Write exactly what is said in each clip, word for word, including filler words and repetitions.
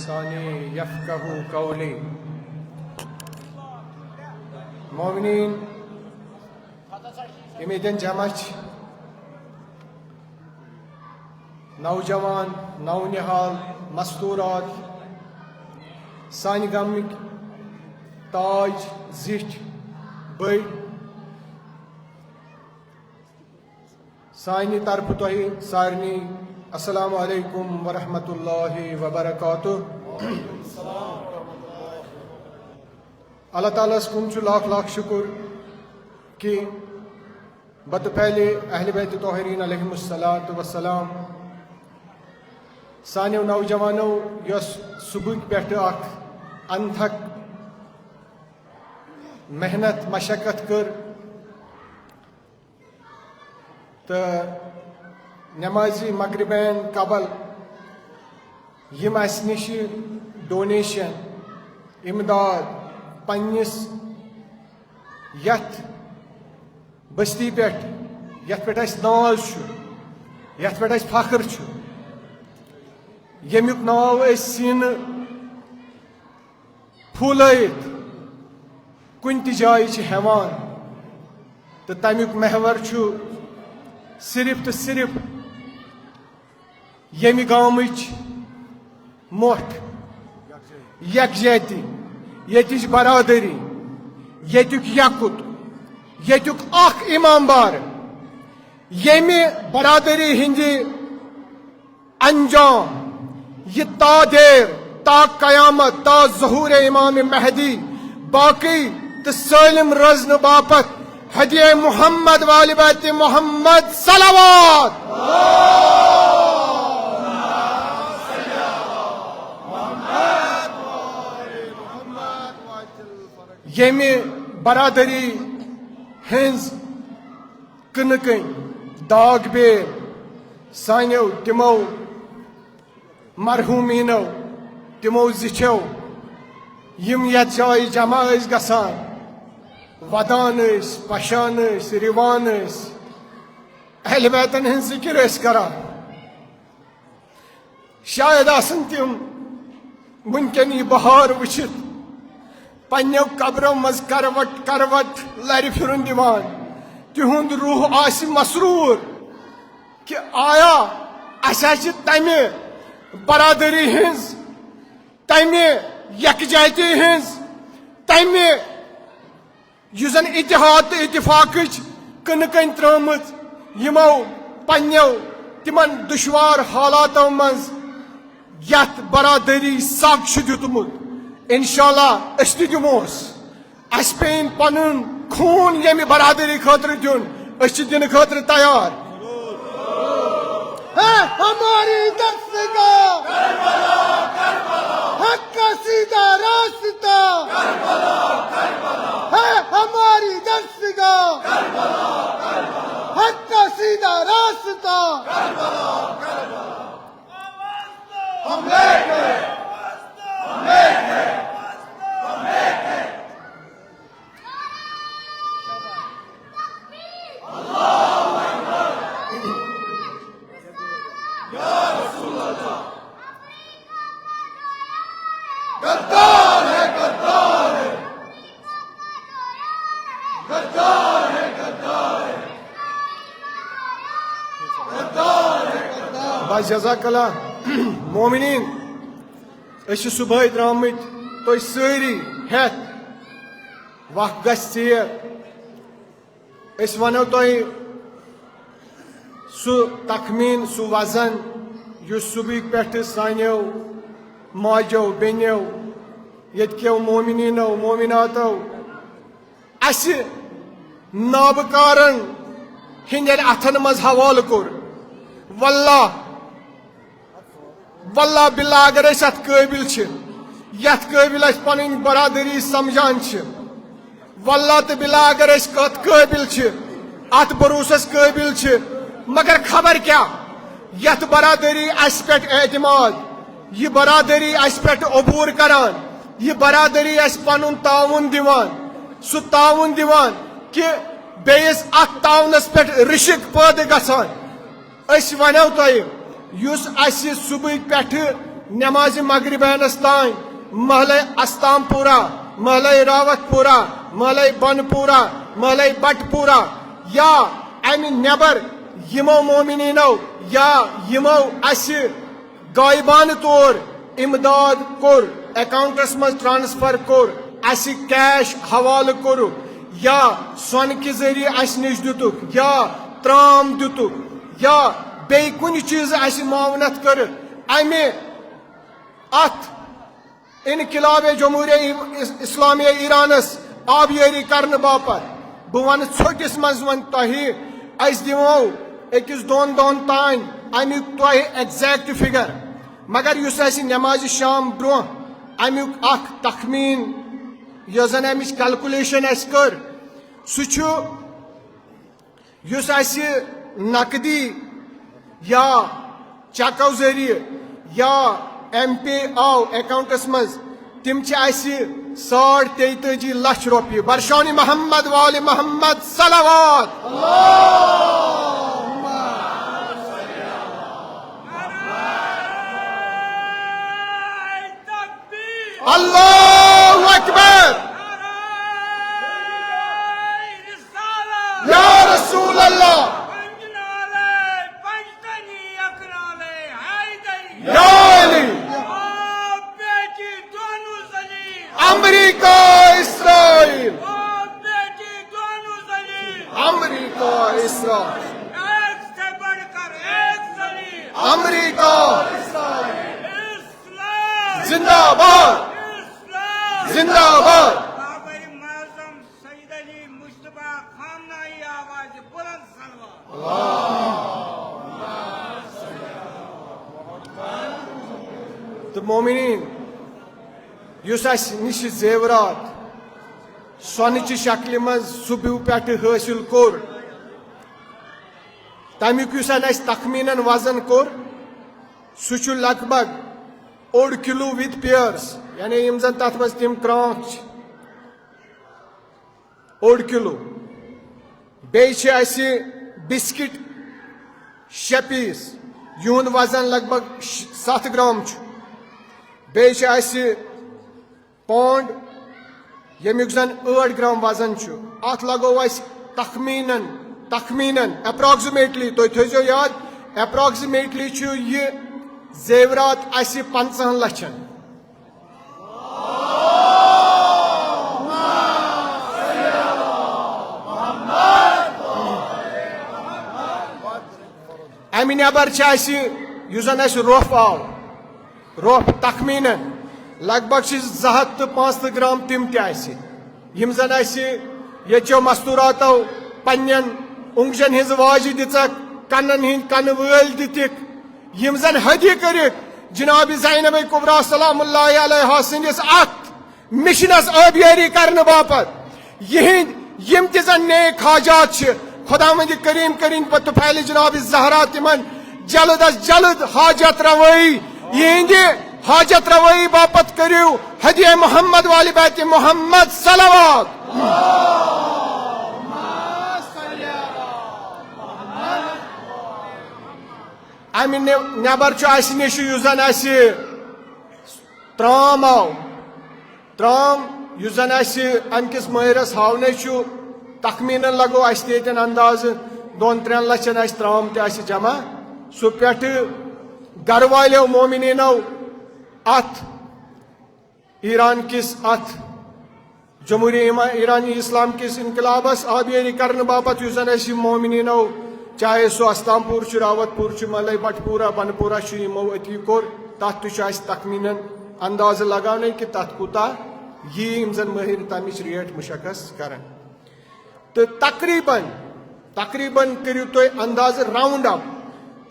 لسانی یفقہوا قولی۔ مومنین، یِم ییٚتٮ۪ن جمع چھِ، نوجوان، نونہال، مستورات، سانہِ گامٕکۍ تاج زِٹھۍ بٔڑۍ، سانہِ طرفہٕ تۄہہِ سارنٕے السلام علیکم ورحمۃ اللہ وبرکاتہ۔ اللہ تعالیٰ ہس کُن چھُ لاکھ لاکھ شُکُر کہِ بتہٕ پھلہِ اہل بیت طاہرین علیہم الصلوۃ والسلام سانیو نوجوانو یۄس صبحٕکۍ پٮ۪ٹھٕ اکھ انتھک محنت مشقت کٔر، تہٕ نمازِ مغربین قبل یِم اسہِ نِش ڈونیشن، امداد، پننِس یتھ بستی پٮ۪ٹھ، یتھ پٮ۪ٹھ اسہِ ناز چھُ، یتھ پٮ۪ٹھ اسہِ فخر چھُ، ییٚمیُک ناو أسۍ سیٖنہٕ پھولٲیِتھ کُنہِ تہِ جایہِ چھِ ہٮ۪وان، تہٕ تَمیُک محور چھُ صرف تہٕ صرف ییٚمہِ گامٕچ مۄٹھ، یکجہتی، ییٚتِچ برادری، ییٚتیُک یکُت، ییٚتیُک اکھ امام بار، ییٚمہِ برادری ہٕنٛدِ انجام، یہِ تا دیر، تا قیامت، تا ظہور امام مہدی، باقی تہٕ سٲلِم روزنہٕ باپتھ ہدیہ محمد وآل بیت محمد صلوات۔ ییٚمہِ برادری ہٕنٛز کٕنہٕ کٔنۍ داغ بیگ سانیو تِمو مرحوٗمیٖنو، تِمو زِٹھیو، یِم یَتھ جایہِ جمع ٲسۍ گژھان، وَدان ٲسۍ، پَشان ٲسۍ، رِوان ٲسۍ، اہل بیتَن ہٕنٛز ذِکِر ٲسۍ کران۔ شاید آسن تِم وٕنکٮ۪ن یہِ بہار وٕچھِتھ پننیو قبرو منٛز کروٹ کروٹ لرِ پھِرُن دِوان۔ تِہُنٛد روح آسہِ مسرور کہِ آیا اسہِ ہا چھِ تمہِ برادری ہٕنٛز، تمہِ یکجہتی ہٕنٛز، تمہِ یُس زن اتحاد تہٕ اتفاقٕچ کٕنہٕ کٔنۍ ترٲومٕژ، یِمو پننیو تِمن دُشوار حالاتو منٛز یتھ برادری سگ چھُ دیُتمُت، انشاءاللہ أسۍ تہِ دِموس۔ اسہِ پیٚیِن پنُن خوٗن ییٚمہِ برادری خٲطرٕ دیُن، أسۍ چھِ دِنہٕ خٲطرٕ تیار۔ ہے ہماری درسگاہ، حق کا سیدھا راستہ۔ ہے ہماری درسگاہ، حق کا سیدھا راستہ۔ ہم ایک ہیں، ہم ایک ہیں، ہم ایک ہیں۔ غدار ہے، غدار ہے۔ غدار ہے، غدار ہے۔ غدار ہے، غدار۔ بس جزاک اللہ۔ مومنین، أسۍ چھِ صُبحٲے درٛامٕتۍ تُہۍ سٲری ہٮ۪تھ۔ وَق گژھِ ژیر۔ أسۍ وَنو تۄہہِ سُہ تخمیٖن، سُہ وزن، یُس صُبحٕکۍ پٮ۪ٹھٕ سانیو ماجو، بیٚنیو، ییٚتہِ کیو مومنیٖنو، مومناتو اسہِ نابکارن ہٕنٛدٮ۪ن اتھن منٛز حوالہٕ کوٚر۔ واللہ، واللہ باللہ، اگر أسۍ اتھ قٲبل چھِ، یتھ قٲبل أسۍ پنٕنۍ برادری سمجھان چھِ، واللہ تہٕ باللہ، اگر أسۍ اتھ قٲبل چھِ، اتھ بروسس قٲبل چھِ، مگر خبر کیٛاہ، یتھ برادری اسہِ پٮ۪ٹھ اعتماد، یہِ برادری اسہِ پٮ۪ٹھ عبور کران، یہِ برادری اسہِ پنُن تعاوُن دِوان، سُہ تعاوُن دِوان کہِ بیٚیِس اتھ تعاونس پٮ۪ٹھ رِشک پٲدٕ گژھان۔ أسۍ ونو تۄہہِ، یُس اسہِ صبحٕکۍ پٮ۪ٹھٕ نمازِ مغربینس تام محلہ استام پورہ، محلہ راوت پورہ، محلہ بن پورہ، محلہ بٹ پورہ یا امہِ نٮ۪بر یِمو مومنینو یا یِمو اسہِ غائبانہ طور امداد کوٚر، اکاؤنٹس منٛز ٹرانسفر کوٚر، اسہِ کیش حوالہٕ کوٚرُکھ یا سۄنہٕ کہِ ذٔریعہٕ اسہِ نِش دِتُکھ یا ترام دِتُکھ یا بیٚیہِ کُنہِ چیٖزٕ اسہِ معاونت کٔرٕکھ، امہِ اتھ انقلاب جمہوریہ اسلامیہ ایرانس آبیٲری کرنہٕ باپتھ۔ بہٕ ونہٕ ژھوٚٹِس منٛز وۄنۍ تۄہہِ، أسۍ دِمو أکِس دۄن دۄہن تام امیُک تۄہہِ exact figure، مگر یُس اسہِ نمازِ شام برونٛہہ امیُک اکھ تخمین، یۄس زن امِچ calculation اسہِ کٔر، سُہ چھُ یُس اسہِ نقدی یا چیکو ذٔریعہٕ یا ایم پے آو اکاؤنٹس منٛز، تِم چھِ اسہِ ساڑ تیتٲجی لچھ رۄپیہِ۔ برشان محمد وآل محمد صلوات۔ اللہ اکبر۔ یا رسول اللہ۔ یا علی۔ امریکہ اسرائیل۔ امریکہ اسرائیل۔ امریکہ اسرائیل۔ زندہ باد۔ زندہ باد۔ بابر معظم سید علی مجتبیٰ خامنائی آوازِ بلند صلوات۔ تہٕ مومنین، یُس اسہِ نِش زیورات سۄنہٕ چہِ شکلہِ منٛز صبحہٕ پٮ۪ٹھٕ حٲصِل کوٚر، تمیُک یُس زن اسہِ تخمینن وزن کوٚر، سُہ چھُ لگ بگ اوٚڑ کلو with pairs، یعنی یِم زن تتھ منٛز تِم کرٛانٛکھ چھِ، اوٚڑ کلو۔ بیٚیہِ چھِ اسہِ بسکٹ شےٚ پیٖس، یِہُنٛد وزن لگ بگ ش-، ستھ گرام چھُ۔ بیٚیہِ چھِ اسہِ پونڈ، ییٚمیُک زن ٲٹھ گرام وزن چھُ۔ اتھ لگوو اسہِ تخمینن، تخمینن approximately، تُہۍ تھٲیزیو یاد، approximately چھُ یہِ زیورات اسہِ پنٛژاہن لچھن۔ امہِ نٮ۪بر چھِ اسہِ، یُس زن اسہِ روٚف آو، روٚف تخمینن لگ بگ چھِ زٕ ہتھ تہٕ پانٛژترٕٛہ گرام تِم تہِ اسہِ، یِم زن اسہِ ییٚتہِ چیو مستوراتو پننٮ۪ن اونگجن ہٕنٛز واجہِ دِژکھ، کنن ہٕنٛدۍ کنہٕ وٲلۍ دِتِکھ، یِم زن ہدیہِ کٔرِکھ جناب زینب کبریٰ سلام اللہ علیہا سٕنٛدِس اتھ مشنس آبیٲری کرنہٕ باپتھ۔ یِہنٛدۍ یِم تہِ زن نیک حاجات چھِ، خداوند کریم کرِن پتہٕ پھیلہِ جناب زہرا تِمن جلد از جلد حاجت روٲیی۔ یِہنٛدِ حاجت روٲیی باپتھ کٔرِو ہدیہ محمد والِ بیتِ محمد صلوات۔ امہِ نٮ۪-، نٮ۪بر چھُ اسہِ نِش یُس زن اسہِ ترام آو۔ ترام یُس زن اسہِ امہِ کِس مٲہرس ہاونے چھُ، تخمینن لگو اسہِ تہِ ییٚتٮ۪ن اندازٕ دۄن ترٛٮ۪ن لچھن آسہِ ترام تہِ آسہِ جمع۔ سُہ پٮ۪ٹھٕ گرٕ والیو مومنینو اتھ ایران کِس اتھ جمہوریہ اما-، ایرانی اسلام کِس انقلابس آبیٲری کرنہٕ باپتھ یُس زن اسہِ مومنینو، چاہے سُہ استام پور چھُ، راوت پور چھُ، ملے بٹ پورہ، بن پورہ چھُ، یِمو أتی کوٚر، تتھ تہِ چھُ اسہِ تخمینن اندازٕ لگاونٕے کہِ تتھ کوٗتاہ یی، یِم زن مٲہر تمِچ ریٹ مشخص کرن۔ تہٕ تقریباً، تقریباً کٔرِو تُہۍ اندازٕ round up،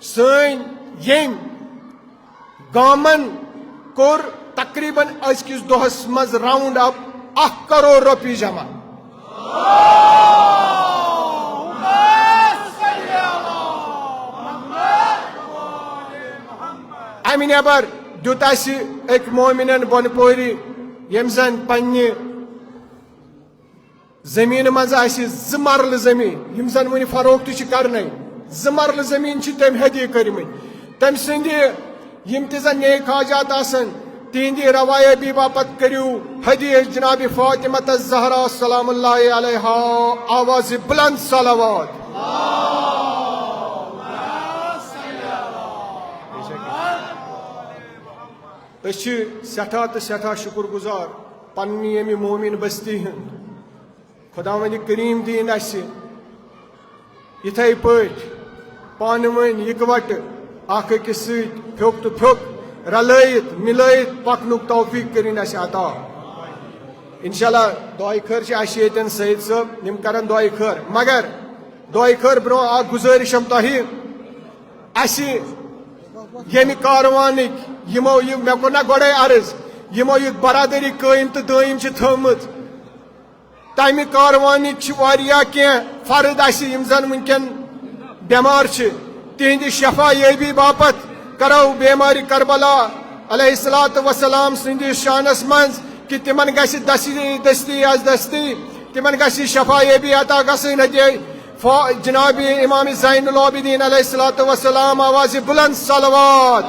سٲنۍ ییٚمۍ گامن کوٚر تقریباً أزکِس دۄہس منٛز round up اکھ کرور رۄپیہِ جمع۔ امہِ نٮ۪بر دیُت اسہِ أکۍ مومنن بۄنہٕ پورِ، ییٚمۍ زن پننہِ زٔمیٖنہٕ منٛز آسہِ زٕ مرلہٕ زٔمیٖن، یِم زن وُنہِ فروخت چھِ کرنَے، زٕ مرلہٕ زٔمیٖن چھِ تٔمۍ ہدیہِ کٔرمٕتۍ۔ تٔمۍ سٕنٛدِ یِم تہِ زن نیک حاجات آسن، تِہنٛدِ روایٲبی باپتھ کٔرِو حدیث جناب فاطمہ الزہرا سلام اللہ علیہا آوازِ بلند صلوات۔ أسۍ چھِ سٮ۪ٹھاہ تہٕ سٮ۪ٹھاہ شُکُر گُزار پننہِ ییٚمہِ مومِن بستی ہٕنٛد۔ خۄداوندِ کریٖم دِیِن اَسہِ یِتھَے پٲٹھۍ پانہٕ ؤنۍ یِکوَٹہٕ اَکھ أکِس سۭتۍ پھیوٚک تہٕ پھیوٚک رلٲیِتھ مِلٲیِتھ پَکنُک توفیٖق کٔرِن اَسہِ عطا۔ اِنشاءاللہ دۄیہِ خٲر چھِ اَسہِ ییٚتٮ۪ن سید صٲب، یِم کَرَن دۄیہِ خٲر، مگر دۄیہِ خٲر برٛونٛہہ اَکھ گُزٲرِش چھَم تۄہہِ، اَسہِ ییٚمہِ کاروانٕکۍ یِمو یہِ، مےٚ کوٚر نہ گۄڈَے عرض، یِمو یہِ برادٔری قٲیِم تہٕ دٲیِم چھِ تھٲومٕژ، تمہِ کاروانٕکۍ چھِ واریاہ کینٛہہ فرد اَسہِ یِم زن وٕنکٮ۪ن بٮ۪مار چھِ، تِہنٛدِ شفا یٲبی باپتھ کرو بیمارِ کربلا علیہ الصلوۃ والسلام سٕنٛدِس شانس منٛز کہِ تِمن گژھِ دستی دستی از دستی، تِمن گژھِ شفا یٲبی عطا گژھٕنۍ۔ ہدیے فا-، جناب امام زین العابدین علیہ الصلوۃ والسلام آوازِ بلند صلوات۔